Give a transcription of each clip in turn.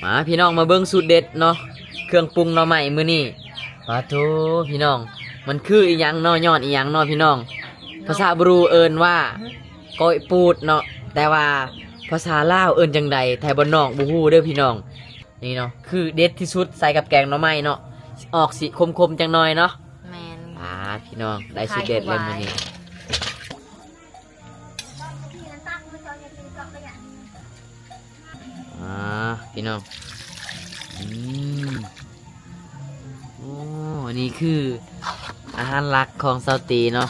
ມາພີ່ນ້ອງ ມາເບິ່ງສູດເດັດເນາະ ເຄື່ອງປຸງໜໍ່ໄມ້ມື້ນີ້. ປາໂທ ພີ່ນ້ອງ ມັນຄືອີ່ຫຍັງເນາະ ຍ້ອນອີ່ຫຍັງເນາະພີ່ນ້ອງ? ພາສາບຣູເອີ້ນວ່າກ້ອຍປູດເນາະ ແຕ່ວ່າພາສາລາວເອີ້ນຈັ່ງໃດ ໄທບ້ານນອກບໍ່ຮູ້ເດີພີ່ນ້ອງ. ນີ້ເນາະ ຄືເດັດທີ່ສຸດ ໃສ່ກັບແກງໜໍ່ໄມ້ເນາະ ອອກສີຂົມໆ ຈັກໜ່ອຍເນາະ. ແມ່ນ ປາດ ພີ່ນ້ອງ ໄດ້ສູດເດັດເລີຍມື້ນີ້. ອ່າ ພີ່ນ້ອງ ອືມ ໂອ້ ອັນນີ້ຄືອາຫານຫຼັກຂອງຊາວຕີເນາະ.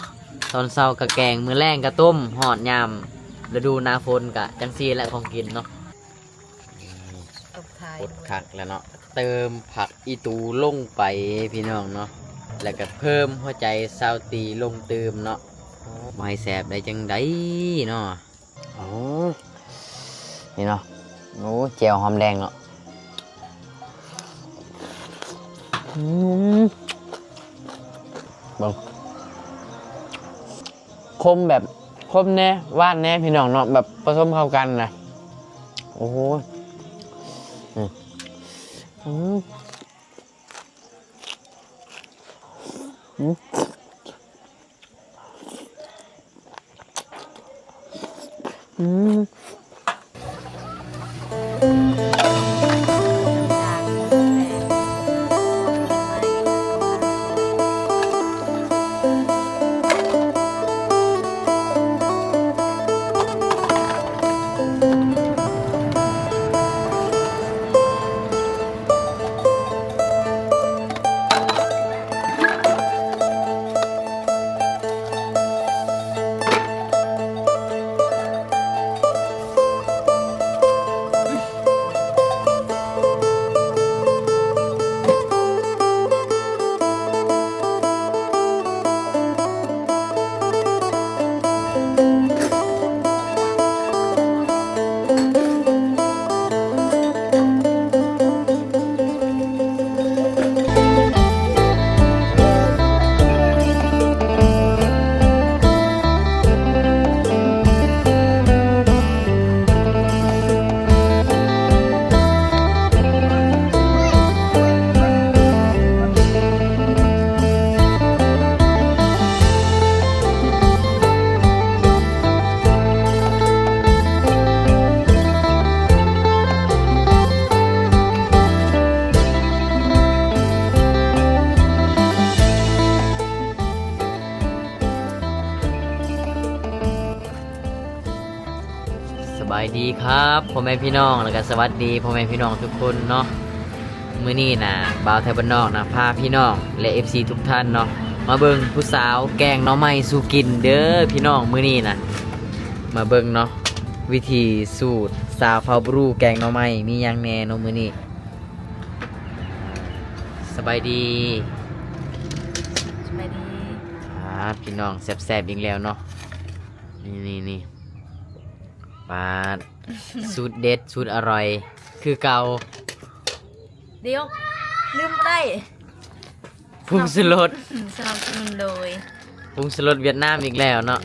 ຕອນເຊົ້າກະແກງ ມື້ແລງກະຕົ້ມ ຮອດຍາມລະດູໜ້າຝົນກະຈັ່ງຊີ້ແຫຼະ ຂອງກິນເນາະ. ປົດຄັກແລ້ວເນາະ ເຕີມຜັກອີ່ຕູລົງໄປ ພີ່ນ້ອງເນາະ ແລ້ວກະເພີ່ມຫົວໃຈຊາວຕີລົງຕື່ມເນາະ. ໂອ້ ບໍ່ໃຫ້ແຊບໄດ້ຈັ່ງໃດເນາະ. ໂອ້ ນີ້ເນາະ ໂອ້ ແຈ່ວຫອມແດງເນາະ. ອືມ ເບິ່ງ ຂົມແບບ ຂົມແດ່ ຫວານແດ່ ພີ່ນ້ອງເນາະ ແບບປະສົມເຂົ້າກັນນະ. ໂອ້ໂຫ ອືມ ອືມ ອືມ ອືມ. ສະບາຍດີຄັບ ພໍ່ແມ່ພີ່ນ້ອງ ແລ້ວກະສະຫວັດດີພໍ່ແມ່ພີ່ນ້ອງທຸກຄົນເນາະ. ມື້ນີ້ນະ ບ່າວໄທບ້ານນອກນະ ພາພີ່ນ້ອງ ແລະ ເອັຟຊີ ທຸກທ່ານເນາະ ມາເບິ່ງຜູ້ສາວແກງໜໍ່ໄມ້ສູ່ກິນເດີພີ່ນ້ອງ. ມື້ນີ້ນະ ມາເບິ່ງເນາະ ວິຖີສູດສາວເຜົ່າບຣູແກງໜໍ່ໄມ້ ມີຫຍັງແດ່ເນາະມື້ນີ້. ສະບາຍດີ ສະບາຍດີ. ອ່າ ພີ່ນ້ອງ ແຊບໆ ອີກແລ້ວເນາະ. ນີ້ໆໆ ປາດ ສູດເດັດ ສູດອະຮ່ອຍຄືເກົ່າ. ດຽວ ລືມບໍ່ໄດ້ ຜົງຊູລົດ ສະໜັບສະໜູນໂດຍ ຜົງຊູລົດຫວຽດນາມອີກແລ້ວເນາະ.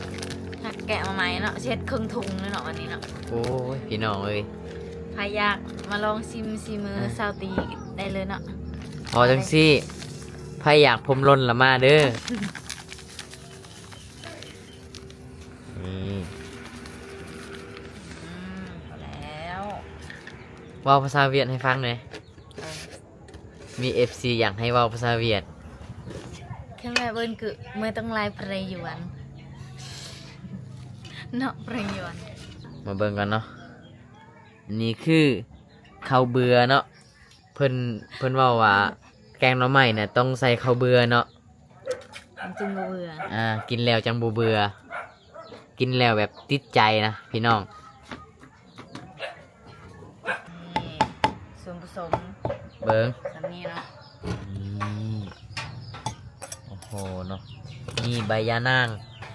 ຫາກແກະມາໃໝ່ເນາະ ເຮັດເຄິ່ງຖົງເລີຍເນາະ ວັນນີ້ເນາະ. ໂອ້ຍ ພີ່ນ້ອງເອີຍ ໃຜຢາກມາລອງຊິມສີມື ອ່າ ຊາວຕີໄດ້ເລີຍເນາະ. ເອົາຈັ່ງຊີ້ ໃຜຢາກຜົມຫຼົ່ນລະມາເດີ. ນີ້ ອືມ ພໍແລ້ວ ເວົ້າພາສາຫວຽດໃຫ້ຟັງແດ່. ເອີ ມີເອັຟຊີຢາກໃຫ້ເວົ້າພາສາຫວຽດ. Các bạn ơi, mời tôi lại Prey Yuan ເນາະ Prey Yuan. ມາເບິ່ງກັນເນາະ ນີ້ຄືເຂົ້າເບືອເນາະ. ເພິ່ນ ເພິ່ນເວົ້າວ່າແກງໜໍ່ໄມ້ນະ ຕ້ອງໃສ່ເຂົ້າເບືອເນາະ. ມັນຈຶ່ງບໍ່ເບື່ອ. ອ່າ ກິນແລ້ວຈັ່ງບໍ່ເບື່ອ ກິນແລ້ວແບບຕິດໃຈນະພີ່ນ້ອງ. ນີ້ສ່ວນປະສົມ ເບິ່ງ ສ່ຳນີ້ເນາະ. ນີ້ ໂອ້ໂຫເນາະ ມີໃບຢານາງ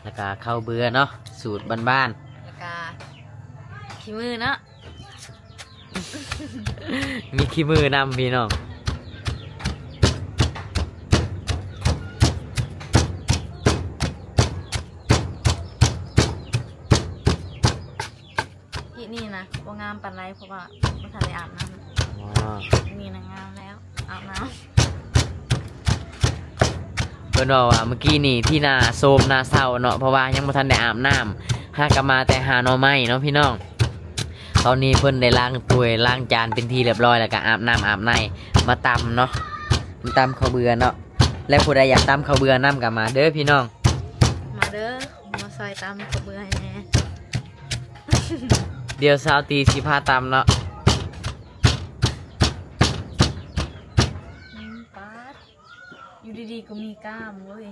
ແລ້ວກະເຂົ້າເບືອເນາະ ສູດບ້ານໆ ແລ້ວກະຂີ້ມືເນາະ. ມີຂີ້ມືນຳພີ່ນ້ອງ. ກີ້ນີ້ນະ ບໍ່ງາມປານໃດ ເພາະວ່າບໍ່ທັນໄດ້ອາບນ້ຳ. ວ້ พิ่ນເວົ້າວ່າ ເມື່ອກີ້ນີ້ທີ່ໜ້າໂຊມໜ້າເສົ້າເນາະ ເພາະວ່າຍັງບໍ່ທັນໄດ້ອາບນ້ຳ ຫາກະມາແຕ່ຫາໜໍ່ໄມ້ເນາະພີ່ນ້ອງ. ຕອນນີ້ເພິ່ນໄດ້ລ້າງຖ້ວຍລ້າງຈານເປັນທີ່ລຽບຮ້ອຍ ແລ້ວກະອາບນ້ຳອາບໃນ ມາຕຳເນາະ ມາຕຳເຂົ້າເບືອເນາະ. ແລະຜູ້ໃດຢາກຕຳເຂົ້າເບືອນຳກະມາເດີພີ່ນ້ອງ ມາເດີ ມາຊ່ອຍຕຳເຂົ້າເບືອໃຫ້ແດ່. ດຽວສາວຕີຊິພາຕຳເນາະ. ອືມ ປາດ ຢູ່ດີໆກໍມີກ້າມເວີຍ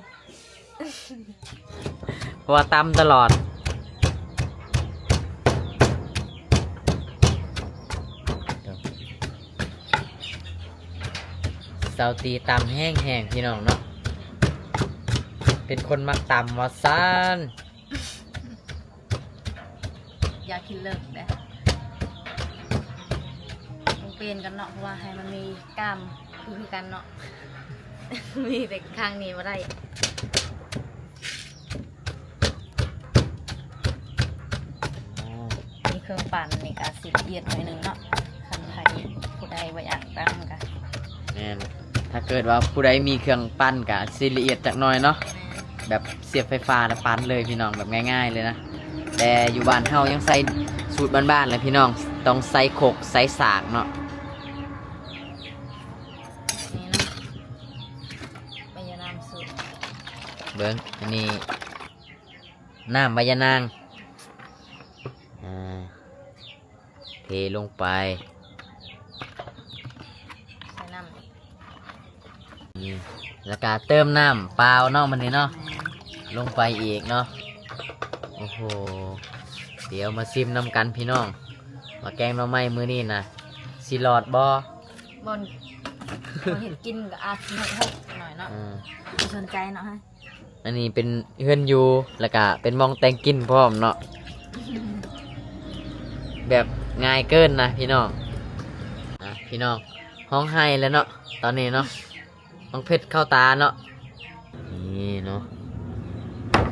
ເພາະວ່າຕຳຕະຫຼອດ. ສາວຕີຕຳແຮງໆ ພີ່ນ້ອງເນາະ ເປັນຄົນມັກຕຳວ່າຊັ້ນ. ຢ່າຄິດເລີກເດ້ ຕ້ອງປ່ຽນກັນເນາະ ເພາະວ່າໃຫ້ມັນມີກ້າມຄືກັນເນາະ ມີແຕ່ຂ້າງນີ້ບໍ່ໄດ້. ມີເຄື່ອງປັ່ນນີ້ກະຊິລະອຽດໜ້ອຍໜຶ່ງເນາະ ຄັນໃຜຜູ້ໃດບໍ່ຢາກຕຳກະ ແມ່ນ ຖ້າເກີດວ່າຜູ້ໃດມີເຄື່ອງປັ່ນກະຊິລະອຽດຈັກໜ້ອຍເນາະ ແມ່ນ ແບບສຽບໄຟຟ້າແລ້ວປັ່ນເລີຍພີ່ນ້ອງ ແບບງ່າຍໆເລີຍນະ. ແຕ່ຢູ່ບ້ານເຮົາຍັງໃຊ້ສູດບ້ານໆແຫຼະພີ່ນ້ອງ ຕ້ອງໃຊ້ຄົກໃຊ້ສາກເນາະ. ນີ້ເນາະ ໃບຍານາງສູດ ເບິ່ງ ອັນນີ້ນ້ຳໃບຍານາງ ອ່າ ເທລົງໄປ ໃສ່ນ້ຳອີກ ນີ້ ແລ້ວກະເຕີມນ້ຳເປົ່າເນາະ ມັນນີ້ເນາະ ແມ່ນ ລົງໄປອີກເນາະ. ໂອ້ໂຫ ດຽວມາຊິມນຳກັນພີ່ນ້ອງ ວ່າແກງໜໍ່ໄມ້ມື້ນີ້ນະ ຊິລອດບໍ່? ບ່ອນ ບ່ອນເຮັດກິນກໍອາດຊິຫົກໆໜ້ອຍເນາະ ອືມ ບໍ່ສົນໃຈເນາະ. ອັນນີ້ເປັນເຮືອນຢູ່ ແລ້ວກະເປັນໝ່ອງແຕ່ງກິນພ້ອມເນາະ ແບບງ່າຍເກີນນະພີ່ນ້ອງ. ອ່ະ ພີ່ນ້ອງ ຮ້ອງໄຫ້ແລ້ວເນາະ ຕອນນີ້ເນາະ ນ້ອງເພັດເຂົ້າຕາເນາະ. ນີ້ເນາະ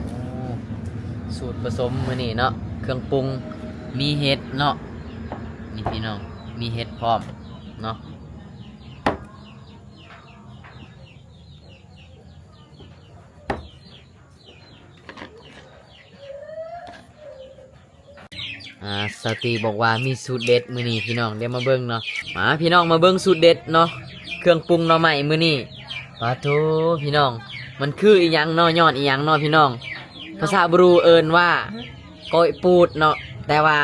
ໂອ້ ສູດປະສົມມື້ນີ້ເນາະ ເຄື່ອງປຸງ ມີເຫັດເນາະ ນີ້ພີ່ນ້ອງ ມີເຫັດພ້ອມເນາະ. ອ່າ ສາວຕີບອກວ່າມີສູດເດັດມື້ນີ້ພີ່ນ້ອງ ດຽວມາເບິ່ງເນາະ. ມາພີ່ນ້ອງ ມາເບິ່ງສູດເດັດເນາະ ເຄື່ອງປຸງໜໍ່ໄມ້ມື້ນີ້. ປາໂທ້ ພີ່ນ້ອງ ມັນຄືອີ່ຫຍັງເນາະ ຍອດອີ່ຫຍັງເນາະພີ່ນ້ອງ? ພາສາບຣູເອີ້ນວ່າ ກ້ອຍປູດເນາະ ແຕ່ວ່າ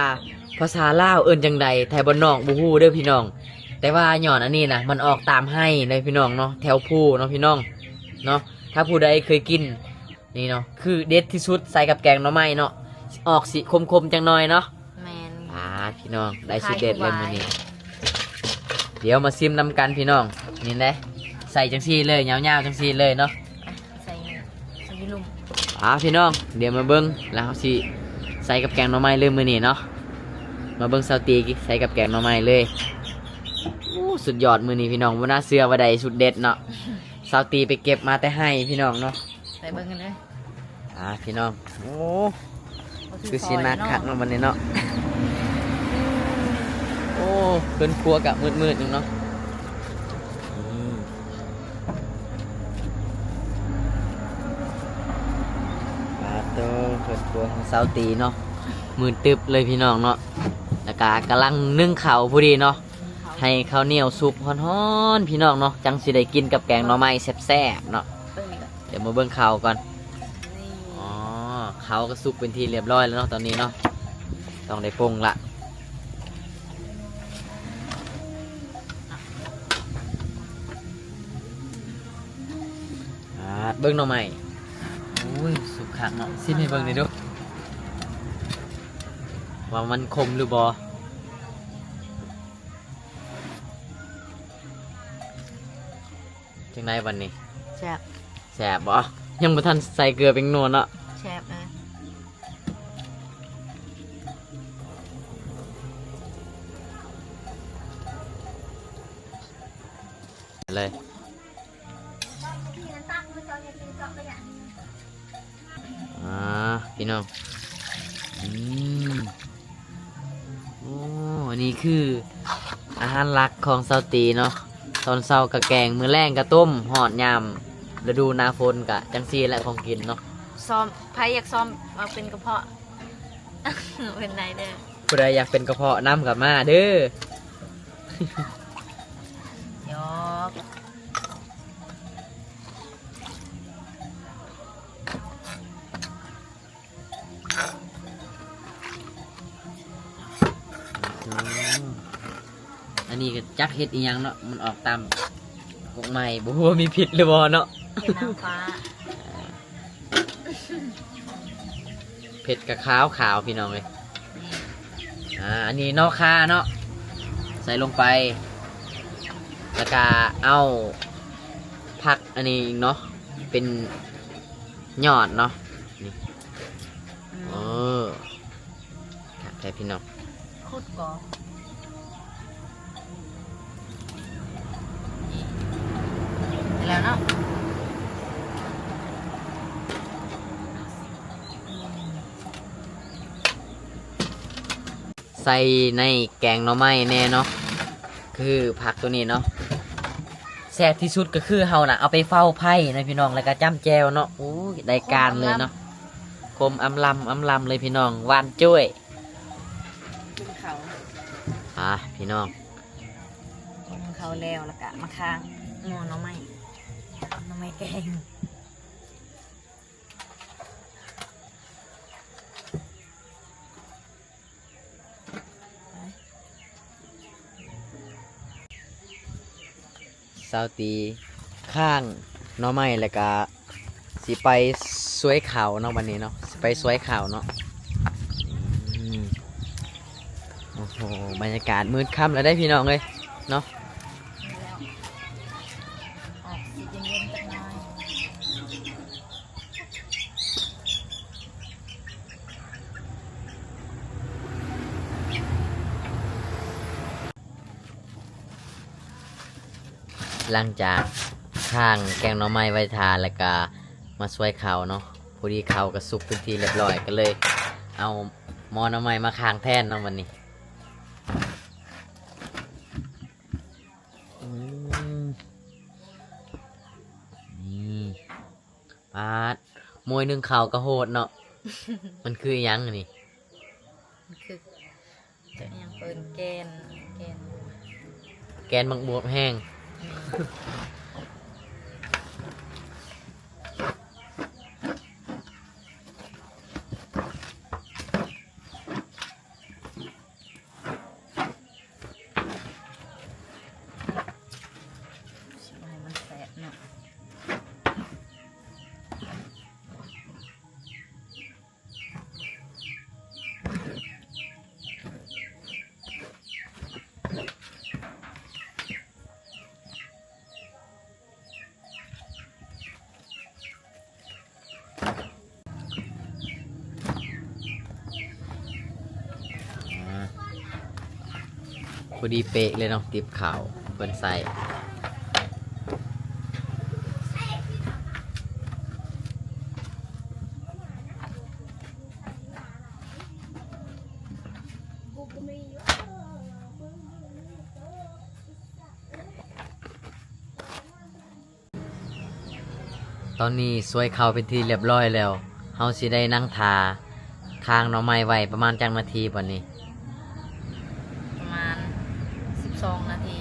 ພາສາລາວເອີ້ນຈັ່ງໃດ ໄທບ້ານນອກບໍ່ຮູ້ເດີພີ່ນ້ອງ. ແຕ່ວ່າຍອດອັນນີ້ນະ ມັນອອກຕາມໄຮ່ເດີພີ່ນ້ອງເນາະ ແຖວພູເນາະພີ່ນ້ອງເນາະ. ຖ້າຜູ້ໃດເຄີຍກິນ ນີ້ເນາະ ຄືເດັດທີ່ສຸດ ໃສ່ກັບແກງໜໍ່ໄມ້ເນາະ ອອກຊິຂົມໆຈັກໜ້ອຍເນາະ. ແມ່ນ ອ່າ ພີ່ນ້ອງ ໄດ້ສູດເດັດເລີຍມື້ນີ້. ດຽວມາຊິມນຳກັນພີ່ນ້ອງ. ນີ້ແຫຼະ ໃສ່ຈັ່ງຊີ້ເລີຍ ຍາວໆຈັ່ງຊີ້ເລີຍເນາະ. ອ່ະ ໃສ່ ໃສ່ຢູ່ລຸ່ມ. ອ່າ ພີ່ນ້ອງ ດຽວມາເບິ່ງ ແລ້ວເຮົາຊິໃສ່ກັບແກງໜໍ່ໄມ້ເລີຍມື້ນີ້ເນາະ. ມາເບິ່ງສາວຕີໃສ່ກັບແກງໜໍ່ໄມ້ເລີຍ. ໂອ້ ສຸດຍອດ ມື້ນີ້ພີ່ນ້ອງ ບໍ່ໜ້າເຊື່ອວ່າໄດ້ສູດເດັດເນາະ. ສາວຕີໄປເກັບມາແຕ່ໄຮ່ພີ່ນ້ອງເນາະ. ໄປເບິ່ງກັນເລີຍ. ອ່າ ພີ່ນ້ອງ ໂອ້ ຄືຊິໜັກຄັກເນາະບັດນີ້ເນາະ. ໂອ້ ເຮືອນຄົວກະມືດໆໜຶ່ງເນາະ. ອືມ ປາໂຕ ເຮືອນຄົວຂອງສາວຕີເນາະ ມືດຕຶບເລີຍພີ່ນ້ອງເນາະ. ແລ້ວກະກຳລັງໜຶ້ງເຂົ້າພໍດີເນາະ ໃຫ້ເຂົ້າໜຽວສຸກຮ້ອນໆ ພີ່ນ້ອງເນາະ ຈັ່ງຊິໄດ້ກິນກັບແກງໜໍ່ໄມ້ແຊບໆເນາະ. ດຽວມາເບິ່ງເຂົ້າກ່ອນ. ອໍ ເຂົ້າກໍສຸກເປັນທີ່ລຽບຮ້ອຍແລ້ວເນາະ ຕອນນີ້ເນາະ ຕ້ອງໄດ້ປົງລະ. ອ່າ ເບິ່ງໜໍ່ໄມ້ ໂອ້ຍ ສຸກຄັກເນາະ. ຊິມໃຫ້ເບິ່ງໜ່ອຍດູ ວ່າມັນຂົມຫຼືບໍ່. ຈັ່ງໃດບັດນີ້? ແຊບ. ແຊບບໍ່? ຍັງບໍ່ທັນໃສ່ເກືອແປ້ງນົວເນາະ. ແຊບເອີຍ. ເລີຍ. ອ່າ ພີ່ນ້ອງ ອືມ ໂອ້ ອັນນີ້ຄືອາຫານຫຼັກຂອງສາວຕີເນາະ. ຕອນເຊົ້າກະແກງ ມື້ແລງກະຕົ້ມ ຮອດຍາມ ລະດູໜ້າຝົນກະຈັ່ງຊີ້ແຫຼະ ຂອງກິນເນາະ. ຊອມ ໃຜຢາກຊອມເອົາເປັນກະເພາະ ເປັນໄດ້ເດີ້. ຜູ້ໃດຢາກເປັນກະເພາະນຳກະມາເດີ້. ຢອກ. ອືມ ອັນນີ້ກໍຈັກເຮັດອີ່ຫຍັງເນາະ ມັນອອກຕາມກົກໄມ້ ບໍ່ຮູ້ວ່າມີພິດຫຼືບໍ່ເນາະ. ເຫັດນາງຟ້າ ເຜັດກະຂາວໆ ພີ່ນ້ອງເອີຍ. ນີ້ ອ່າ ອັນນີ້ໜໍ່ຂ່າເນາະ ໃສ່ລົງໄປ ແລ້ວກະເອົາຜັກອັນນີ້ອີກເນາະ ເປັນຍອດເນາະ ນີ້. ອືມ ເອີ ຄັກແທ້ພີ່ນ້ອງ ຂຸດກໍ ນີ້ ແລ້ວເນາະ. ໃສ່ໃນແກງໜໍ່ໄມ້ແດ່ເນາະ ຄືຜັກໂຕນີ້ເນາະ. ແຊບທີ່ສຸດກໍຄືເຮົານະເອົາໄປເຝົ້າໄຟນະພີ່ນ້ອງ ແລ້ວກໍຈ້ຳແຈ່ວເນາະ. ໂອ້ຍ ໄດ້ການເລີຍເນາະ ຂົມອຳລຳ ອຳລຳເລີຍພີ່ນ້ອງ ຫວານຈ້ວຍ. ກິນເຂົ້າ ອ່າ ພີ່ນ້ອງ ກິນເຂົ້າແລ້ວ ແລ້ວກະມາຄ້າງໝໍ້ໜໍ່ໄມ້ ໜໍ່ໄມ້ແກງ. ສາວຕີຄ້າງໜໍ່ໄມ້ ແລ້ວກະຊິໄປສວຍເຂົ້າເນາະ ບັດນີ້ເນາະ ຊິໄປສວຍເຂົ້າເນາະ. ອືມ ໂອ້ໂຫ ບັນຍາກາດມືດຄ່ຳແລ້ວເດ້ພີ່ນ້ອງເອີຍເນາະ. ອອກຊິເຢັນໆຈັກໜ້ອຍ. ຫຼັງຈາກຄ້າງແກງໜໍ່ໄມ້ໄວ້ຖ້າ ແລ້ວກະມາສວຍເຂົ້າເນາະ ພໍດີເຂົ້າກະສຸກເປັນທີ່ລຽບຮ້ອຍ ກະເລີຍເອົາໝໍ້ໜໍ່ໄມ້ມາຄ້າງແທນເນາະ ບັດນີ້. ອືມ ນີ້ ປາດ ໝ່ວຍໜຶ້ງເຂົ້າກະໂຫດເນາະ. ມັນຄືອີ່ຫຍັງອັນນີ້? ມັນຄື ຈະອີ່ຫຍັງເອີ້ນ ແກນ ແກນ ແກນບັກບວບແຫ້ງ. ຊິບໍ່ໃຫ້ມັນແຕກເນາະ. ອ່າ ພໍດີເປະເລີຍເນາະ ຕິບເຂົ້າເພິ່ນໃສ່. ຕອນນີ້ສວຍເຂົ້າເປັນທີ່ລຽບຮ້ອຍແລ້ວ. ເຮົາຊິໄດ້ນັ່ງຖ້າຄ້າງໜໍ່ໄມ້ໄວ້ປະມານຈັກນາທີບັດນີ້? ປະມານສິບສອງນາທີ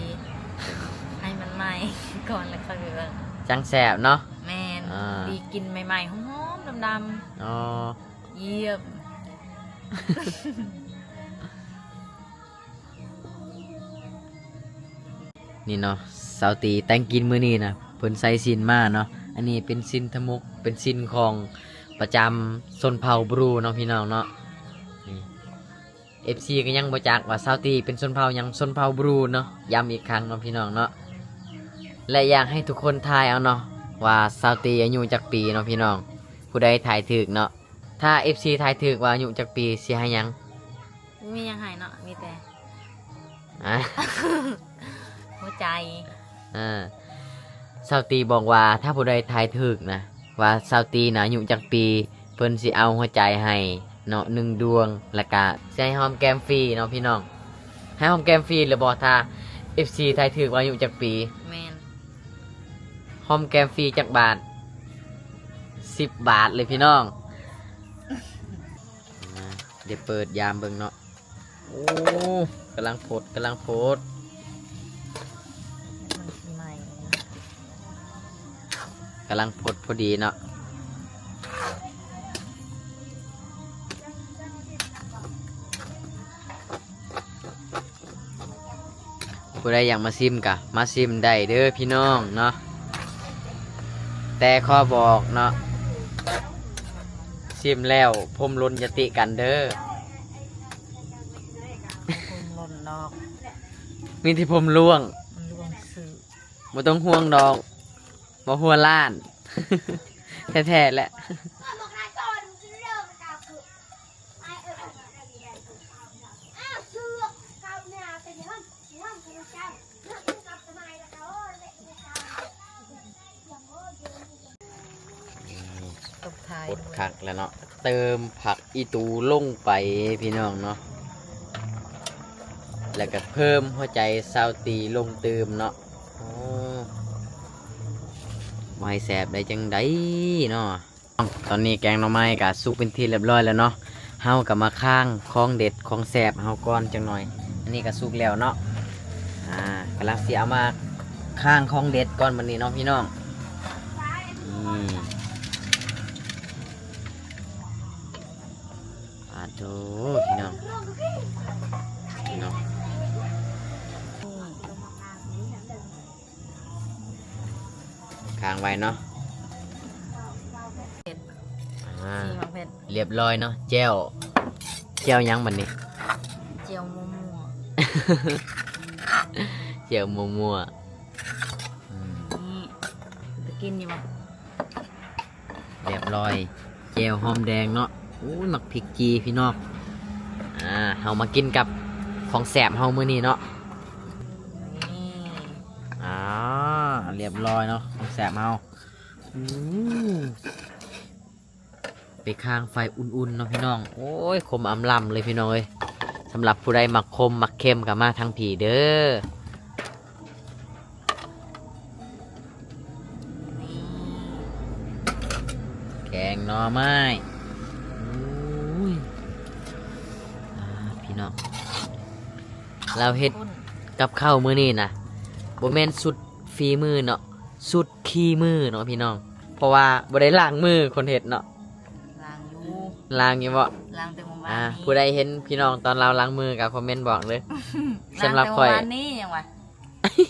ໃຫ້ມັນໄໝ້ກ່ອນແລ້ວຄ່ອຍໄປເບິ່ງ. ຈັ່ງແຊບເນາະ? ແມ່ນ. ອ່າ ດີກິນໃໝ່ໆ ຫອມໆ ດຳໆ. ອໍ ຢ້ຽມ. ນີ້ເນາະ ສາວຕີແຕ່ງກິນມື້ນີ້ນະ ເພິ່ນໃສ່ສິ້ນມາເນາະ. ອັນນີ້ເປັນສິ້ນທະໝົກ ເປັນສິ້ນຂອງປະຈຳຊົນເຜົ່າບຣູເນາະ ພີ່ນ້ອງເນາະ. ນີ້ ເອັຟຊີ ກໍຍັງບໍ່ຈັກວ່າສາວຕີເປັນຊົນເຜົ່າຫຍັງ ຊົນເຜົ່າບຣູເນາະ. ຢ້ຳອີກຄັ້ງເນາະ ພີ່ນ້ອງເນາະ. ແລະ ຢາກໃຫ້ທຸກຄົນທາຍເອົາເນາະ ວ່າສາວຕີອາຍຸຈັກປີເນາະ ພີ່ນ້ອງ. ຜູ້ໃດທາຍຖືກເນາະ ຖ້າເອັຟຊີທາຍຖືກວ່າອາຍຸຈັກປີ ຊິໃຫ້ຫຍັງ? ບໍ່ມີຫຍັງໃຫ້ເນາະ ມີແຕ່ ອ່າ ຫົວໃຈ. ອ່າ ສາວຕີບອກວ່າ ຖ້າຜູ້ໃດທາຍຖືກນະ ວ່າສາວຕີນະອາຍຸຈັກປີ ເພິ່ນຊິເອົາຫົວໃຈໃຫ້ເນາະ ໜຶ່ງດວງ ແລ້ວກະຊິໃຫ້ຫອມແກ້ມຟຣີເນາະ ພີ່ນ້ອງ. ໃຫ້ຫອມແກ້ມຟຣີຫຼືບໍ່ ຖ້າເອັຟຊີທາຍຖືກວ່າອາຍຸຈັກປີ? ແມ່ນ. ຫອມແກ້ມຟຣີຈັກບາດ? ສິບບາດເລີຍພີ່ນ້ອງ. ອ່າ ດຽວເປີດຢາມເບິ່ງເນາະ. ໂອ້ ກຳລັງຟົດ ກຳລັງຟົດ ມັນຊິໄໝ້ ກຳລັງຟົດພໍດີເນາະ. ຜູ້ໃດຢາກມາຊິມກະມາຊິມໄດ້ເດີພີ່ນ້ອງເນາະ, ແຕ່ຂໍບອກເນາະ ຊິມແລ້ວຜົມຫຼົ່ນຢ່າຕິກັນເດີ. ຜົມຫຼົ່ນດອກ ມີແຕ່ຜົມລ່ວງ ມັນລ່ວງຊື່ ບໍ່ຕ້ອງຫ່ວງດອກ ບໍ່ຫົວລ້ານ ແທ້ໆແຫຼະ. ຕົບທ້າຍ ກົດຄັກແລ້ວເນາະ, ເຕີມຜັກອີຕູລົງໄປພີ່ນ້ອງເນາະ, ແລ້ວກະເພີ່ມຫົວໃຈຊາວຕີລົງຕື່ມເນາະ. ໂອ້ ບໍ່ໃຫ້ແຊບໄດ້ຈັ່ງໃດເນາະ. ຕອນນີ້ແກງໜໍ່ໄມ້ກະສຸກເປັນທີ່ຮຽບຮ້ອຍແລ້ວເນາະ, ເຮົາກະມາຄ້າງຂອງເດັດຂອງແຊບເຮົາກ່ອນຈັກໜ່ອຍ. ອັນນີ້ກະສຸກແລ້ວເນາະ, ອ່າ ກຳລັງຊິເອົາມາຄ້າງຂອງເດັດກ່ອນບັດນີ້ເນາະພີ່ນ້ອງ. ນີ້ ປາດໂທ ພີ່ນ້ອງ ເນາະ. ຄ້າງໄວ້ເນາະ. ເຜັດ ອ່າ ຊີໝາກເຜັດ ຮຽບຮ້ອຍເນາະ. ແຈ່ວ ແຈ່ວຫຍັງບັດນີ້? ແຈ່ວມົວໆ ແຈ່ວມົວໆ. ອືມ ນີ້ ເປັນຕາກິນຢູ່ບໍ່? ຮຽບຮ້ອຍ ແຈ່ວຫອມແດງເນາະ. ໂອ້ຍ ໝາກພິກຈີ່ພີ່ນ້ອງ. ອ່າ ເຮົາມາກິນກັບຂອງແຊບເຮົາມື້ນີ້ເນາະ. ນີ້ ອ່າ ຮຽບຮ້ອຍເນາະ ຂອງແຊບເຮົາ. ອືມ ໄປຄ້າງໄຟອຸ່ນໆເນາະພີ່ນ້ອງ. ໂອ້ຍ ຂົມອຳລຳເລີຍພີ່ນ້ອງເອີຍ. ສຳລັບຜູ້ໃດມັກຂົມມັກເຄັມກະມາທາງພີ້ເດີ. ນີ້ ແກງໜໍ່ໄມ້. ໂອ້ຍ ອ່າ ພີ່ນ້ອງ ລາວເຮັດກັບເຂົ້າມື້ນີ້ນະ ບໍ່ແມ່ນສຸດຝີມືເນາະ, ສຸດຂີ້ມືເນາະພີ່ນ້ອງ, ເພາະວ່າບໍ່ໄດ້ລ້າງມືຄົນເຮັດເນາະ. ລ້າງຢູ່ ລ້າງຢູ່ບໍ່? ລ້າງແຕ່ມື້ວານນີ້. ອ່າ ຜູ້ໃດເຫັນພີ່ນ້ອງຕອນລາວລ້າງມືກະຄອມເມັນບອກເດີ. ສຳລັບຂ້ອຍ ລ້າງແຕ່ມື້ວານນີ້ຫຍັງວະ. ນີ້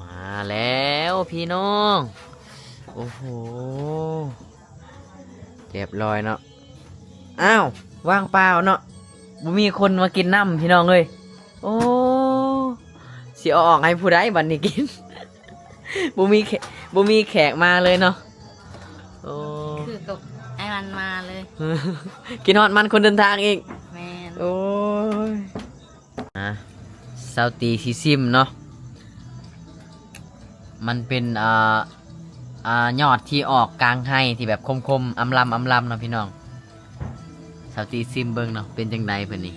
ມາແລ້ວພີ່ນ້ອງ. ໂອ້ໂຫ ຮຽບຮ້ອຍເນາະ. ອ້າວ ວ່າງເປົ່າເນາະ, ບໍ່ມີຄົນມາກິນນຳພີ່ນ້ອງເອີຍ. ໂອ້ ຊິເອົາອອກໃຫ້ຜູ້ໃດບັດນີ້ກິນ? ບໍ່ມີແຂ- ບໍ່ມີແຂກມາເລີຍເນາະ. ໂອ້ ຄືກັບອ້າຍມັນມາເລີຍ. ຄິດຮອດມັນຄົນເດີນທາງອີກ. ແມ່ນ. ໂອ້ຍ ອ່າ ຊາວຕີຊິຊິມເນາະ. ມັນເປັນ ອ່າ ອ່າ ຍອດທີ່ອອກກາງໄຮ່ທີ່ແບບຂົມໆ ອຳລຳໆເນາະພີ່ນ້ອງ. ສາວຕີຊິມເບິ່ງເນາະ ເປັນຈັ່ງໃດເພິ່ນນີ້.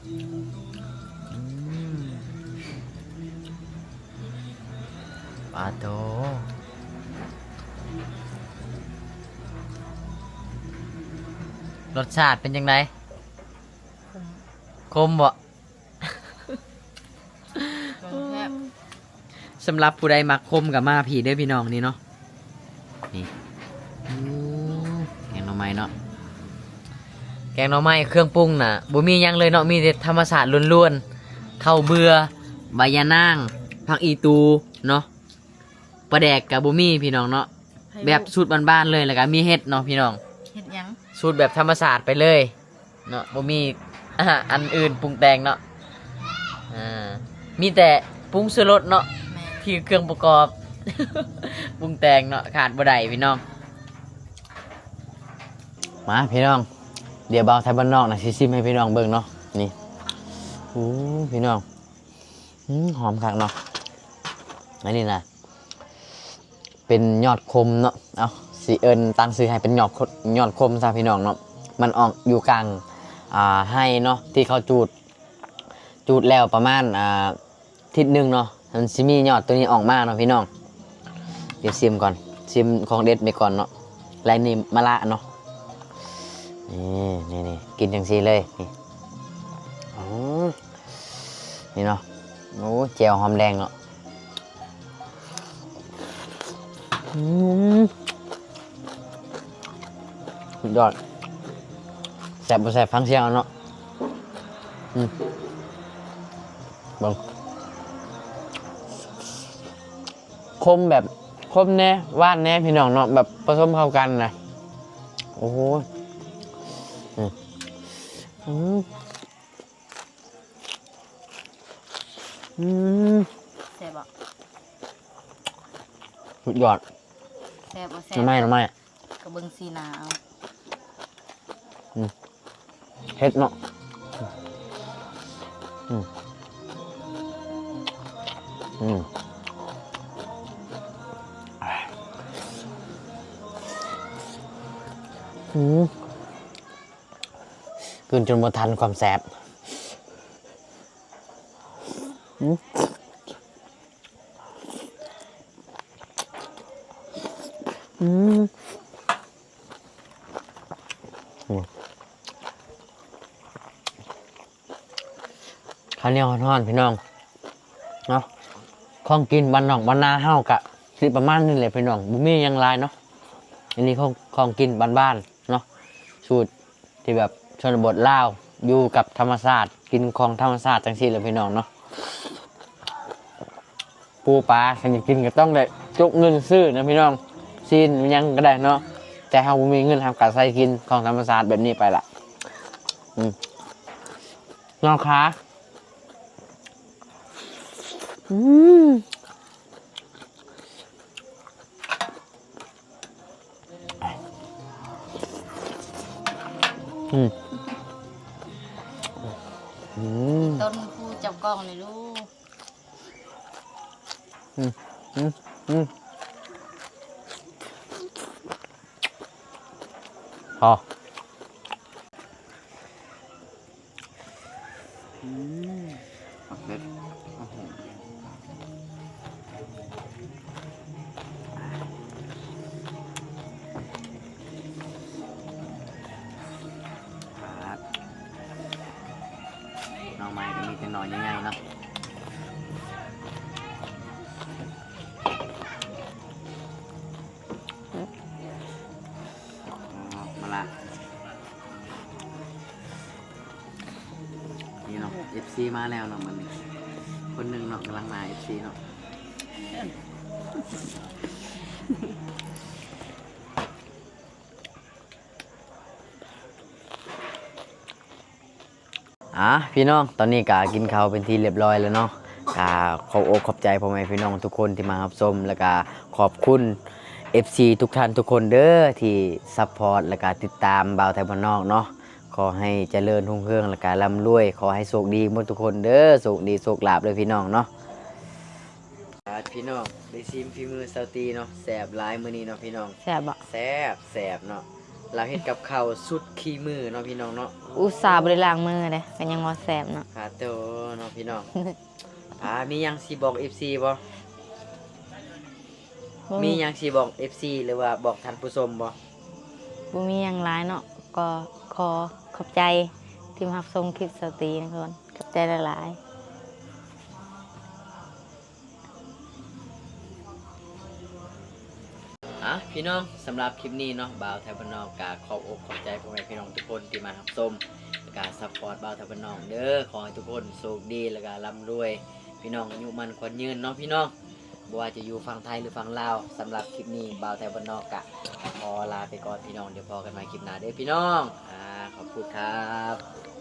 ອືມ ປາໂຕ ລົດຊາດເປັນຈັ່ງໃດ? ຂົມ ຂົມບໍ່? ແຊບ. ສຳລັບຜູ້ໃດມັກຂົມກໍມາພີ້ເດີພີ່ນ້ອງ ນີ້ເນາະ ນີ້. ອືມ ແກງໜໍ່ໄມ້ເນາະ, ແກງໜໍ່ໄມ້ເຄື່ອງປຸງນະ ບໍ່ມີຫຍັງເລີຍເນາະ, ມີແຕ່ທຳມະຊາດລ້ວນໆ ເຂົ້າເບືອ, ໃບຢານາງ, ຜັກອີຕູເນາະ, ປາແດກກໍບໍ່ມີພີ່ນ້ອງເນາະ. ແບບສູດບ້ານໆເລີຍ ແລ້ວກໍມີເຫັດເນາະພີ່ນ້ອງ. ເຫັດຫຍັງ? ສູດແບບທຳມະຊາດໄປເລີຍເນາະ, ບໍ່ມີ ອາຫານອັນອື່ນປຸງແຕ່ງເນາະ. ອ່າ ມີແຕ່ປຸງຊູລົດເນາະ. ແມ່ນ. ທີ່ເຄື່ອງປະກອບປຸງແຕ່ງເນາະ ຂາດບໍ່ໄດ້ພີ່ນ້ອງ. ມາພີ່ນ້ອງ ດຽວບ່າວໄທບ້ານນອກນະ ຊິຊິມໃຫ້ພີ່ນ້ອງເບິ່ງເນາະ. ນີ້ ໂອ້ ພີ່ນ້ອງ ຫອມຄັກເນາະ. ອັນນີ້ນະ ເປັນຍອດຂົມເນາະ, ເອົາ ຊິເອີ້ນຕັ້ງຊື່ໃຫ້ເປັນຍອດຂົ- ຍອດຂົມຊະພີ່ນ້ອງເນາະ. ມັນອອກຢູ່ກາງ ອ່າ ໄຮ່ເນາະ ທີ່ເຂົາຈູດ ຈູດແລ້ວປະມານ ອ່າ ທິດໜຶ່ງເນາະ ມັນຊິມີຍອດໂຕນີ້ອອກມາເນາະພີ່ນ້ອງ. ດຽວຊິມກ່ອນ ຊິມຂອງເດັດໄປກ່ອນເນາະ ແລະນີ້ມະລະເນາະ. ນີ້ ນີ້ໆ ກິນຈັ່ງຊີ້ເລີຍ ນີ້ ອືມ ນີ້ເນາະ. ໂອ້ ແຈ່ວຫອມແດງເນາະ. ອືມ ສຸດຍອດ ແຊບບໍ່ແຊບຟັງສຽງເອົາເນາະ. ອືມ ເບິ່ງ ຄົມແບບ ຄົມແດ່ ຫວານແດ່ພີ່ນ້ອງເນາະ ແບບປະສົມເຂົ້າກັນນະ. ໂອ້ໂຫ ອືມ ອືມ ອືມ ແຊບບໍ່? ສຸດຍອດ. ແຊບບໍ່ແຊບ? ໜໍ່ໄມ້ ໜໍ່ໄມ້ ກໍເບິ່ງສີໜ້າເອົາ. ອືມ ເຜັດເນາະ. ອືມ ອືມ ອືມ ກືນຈົນບໍ່ທັນຄວາມແຊບ. ອືມ ອືມ ໂອ້ ເຂົ້າໜຽວຮ້ອນໆ ພີ່ນ້ອງເນາະ. ຂອງກິນບ້ານນອກບ້ານນາເຮົາກະຊິປະມານນີ້ແຫຼະພີ່ນ້ອງ ບໍ່ມີຫຍັງຫຼາຍເນາະ. ອັນນີ້ຂອງ ຂອງກິນບ້ານໆ ເນາະ ສູດທີ່ແບບຊົນນະບົດລາວ ຢູ່ກັບທຳມະຊາດ ກິນຂອງທຳມະຊາດຈັ່ງຊີ້ແຫຼະພີ່ນ້ອງເນາະ. ປູປາຄັນຢາກກິນກໍຕ້ອງໄດ້ຈົກເງິນຊື້ນະພີ່ນ້ອງ ຊີ້ນຫຍັງກໍໄດ້ເນາະ ແຕ່ເຮົາບໍ່ມີເງິນ ເຮົາກໍໃຊ້ກິນຂອງທຳມະຊາດແບບນີ້ໄປລະ. ອືມ ນ້ອງຄາ ອືມ ອືມ ອືມ ຕົ້ນຜູ້ຈັບກ້ອງນີ້ລູກ. ອືມ ອືມ ອືມ ພໍ. ອືມ ຜັກເຜັດ ໂອ້ໂຫ ປາດ ໜໍ່ໄມ້ກໍມີແຕ່ໜໍ່ໃຫຍ່ໆ ເນາະ. ມາລະ ນີ້ເນາະ ເອັຟຊີມາແລ້ວເນາະ ມື້ນີ້ຄົນໜຶ່ງເນາະ ກຳລັງມາ ເອັຟຊີເນາະ. ອ່າ ພີ່ນ້ອງ ຕອນນີ້ກະກິນເຂົ້າເປັນທີ່ລຽບຮ້ອຍແລ້ວເນາະ. ກະຂອບອົກຂອບໃຈພໍ່ແມ່ພີ່ນ້ອງທຸກຄົນທີ່ມາຮັບຊົມ ແລ້ວກະຂອບຄຸນເອັຟຊີທຸກທ່ານທຸກຄົນເດີ ທີ່ຊັບພອດ ແລ້ວກະຕິດຕາມບ່າວໄທບ້ານນອກເນາະ. ຂໍໃຫ້ຈະເລີນຮຸ່ງເຮືອງ ແລ້ວກະລ່ຳລວຍ ຂໍໃຫ້ໂຊກດີໝົດທຸກຄົນເດີ ໂຊກດີໂຊກລາບເດີພີ່ນ້ອງເນາະ. ອ່າ ພີ່ນ້ອງ ໄດ້ຊີມຝີມືສາວຕີເນາະ ແຊບຫຼາຍມື້ນີ້ເນາະພີ່ນ້ອງ. ແຊບບໍ່? ແຊບ ແຊບເນາະ ລາວເຮັດກັບເຂົ້າສຸດຂີ້ມືເນາະພີ່ນ້ອງເນາະ. ອຸດສ່າບໍ່ໄດ້ລ້າງມືເດ້ ກໍຍັງວ່າແຊບເນາະ. ພາໂຕເນາະພີ່ນ້ອງ. ອ່າ ມີຫຍັງຊິບອກເອັຟຊີບໍ່? ບໍ່ມີ ມີຫຍັງຊິບອກເອັຟຊີຫຼືວ່າບອກທ່ານຜູ້ຊົມບໍ່? ບໍ່ມີຫຍັງຫຼາຍເນາະ ກໍຂໍຂອບໃຈທີ່ມາຮັບຊົມຄລິບສາວຕີນະທຸກຄົນ ຂອບໃຈຫຼາຍໆ. ອ່ະ ພີ່ນ້ອງ ສຳລັບຄລິບນີ້ເນາະ ບ່າວໄທບ້ານນອກກະຂອບອົກຂອບໃຈພໍ່ແມ່ພີ່ນ້ອງທຸກຄົນທີ່ມາຮັບຊົມ ແລະກະຊັບພອດບ່າວໄທບ້ານນອກເດີ. ຂໍໃຫ້ທຸກຄົນໂຊກດີ ແລະກະລ່ຳລວຍ ພີ່ນ້ອງອາຍຸໝັ້ນຂວັນຍືນເນາະພີ່ນ້ອງ ບໍ່ວ່າຈະຢູ່ຝັ່ງໄທ ຫຼື ຝັ່ງລາວ. ສຳລັບຄລິບນີ້ ບ່າວໄທບ້ານນອກກະຂໍລາໄປກ່ອນພີ່ນ້ອງ ດຽວພໍ້ກັນໃໝ່ຄລິບໜ້າເດີພີ່ນ້ອງ. ອ່າ ຂອບຄຸນຄັບ.